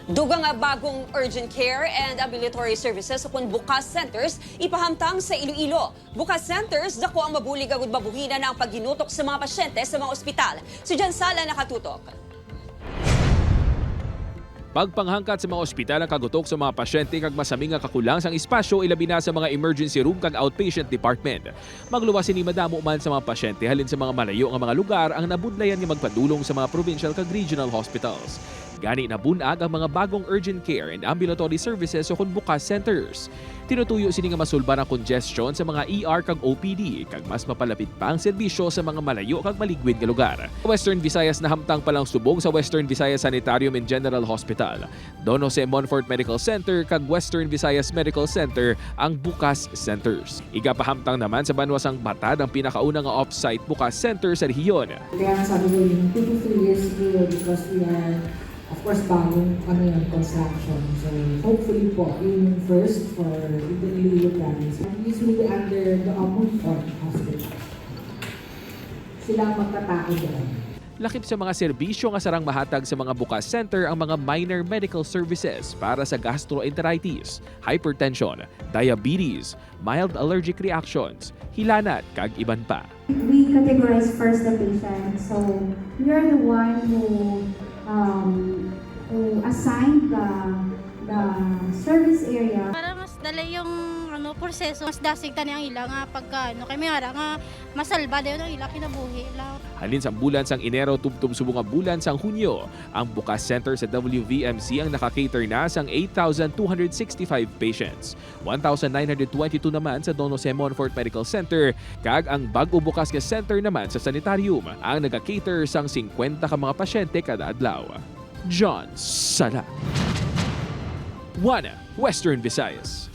Dugang nga bagong urgent care and ambulatory services ukon bukas centers ipahamtang sa Iloilo. Bukas centers dako ang mabulig agud mabuhinan ang paghinutok sa mga pasyente sa mga ospital. Si Jan Sala, nakatutok. Pagpanghangkat sa mga ospital ang kagutok sa mga pasyente kag masami nga kakulang sang espasyo, ilabi na sa mga emergency room kag outpatient department. Magluwas ini, madamo man sa mga pasyente halin sa mga malayo nga mga lugar ang nabudlayan nga magpadulong sa mga provincial kag regional hospitals. Gani nabun-ag ang mga bagong urgent care and ambulatory services o kon bukas centers. Tinutuyo sini nga masulbar ang congestion sa mga ER kag OPD kag mas mapalapit pa ang serbisyo sa mga malayo kag maligwid nga lugar. Western Visayas, nahamtang pa lang subong sa Western Visayas Sanitarium and General Hospital, Don Jose Monfort Medical Center kag Western Visayas Medical Center ang bukas centers. Igapahamtang naman sa banwa sang Batad ang pinakauna nga off-site bukas center sa rehiyon. Kaya nga sabi ko yung 2 to 3 years siguro because we are, of course, bagong ano yun, construction. So hopefully po, yun yung first for the Iloilo province. And this will be under the Montfort Hospital. Sila ang magkatao doon. Lakip sa mga serbisyo nga sarang mahatag sa mga bukas center ang mga minor medical services para sa gastroenteritis, hypertension, diabetes, mild allergic reactions, hilanat kag iban pa. We categorize first the patient. So we are the one who assign the service area. Para mas dali yung ano proseso, mas dasig tani ang ila nga pagka ano kay may ara nga masalba dayon ang ila kinabuhi la. Halin sa bulan sang Enero tubtob subong nga bulan sang Hunyo, ang bukas center sa WVMC ang naka-cater na sang 8,265 patients. 1,922 naman sa Don Jose Monfort Medical Center kag ang bag-o bukas nga center naman sa sanitarium ang nag-cater sang 50 ka mga pasyente kada adlaw. John Sala. 1 Western Visayas.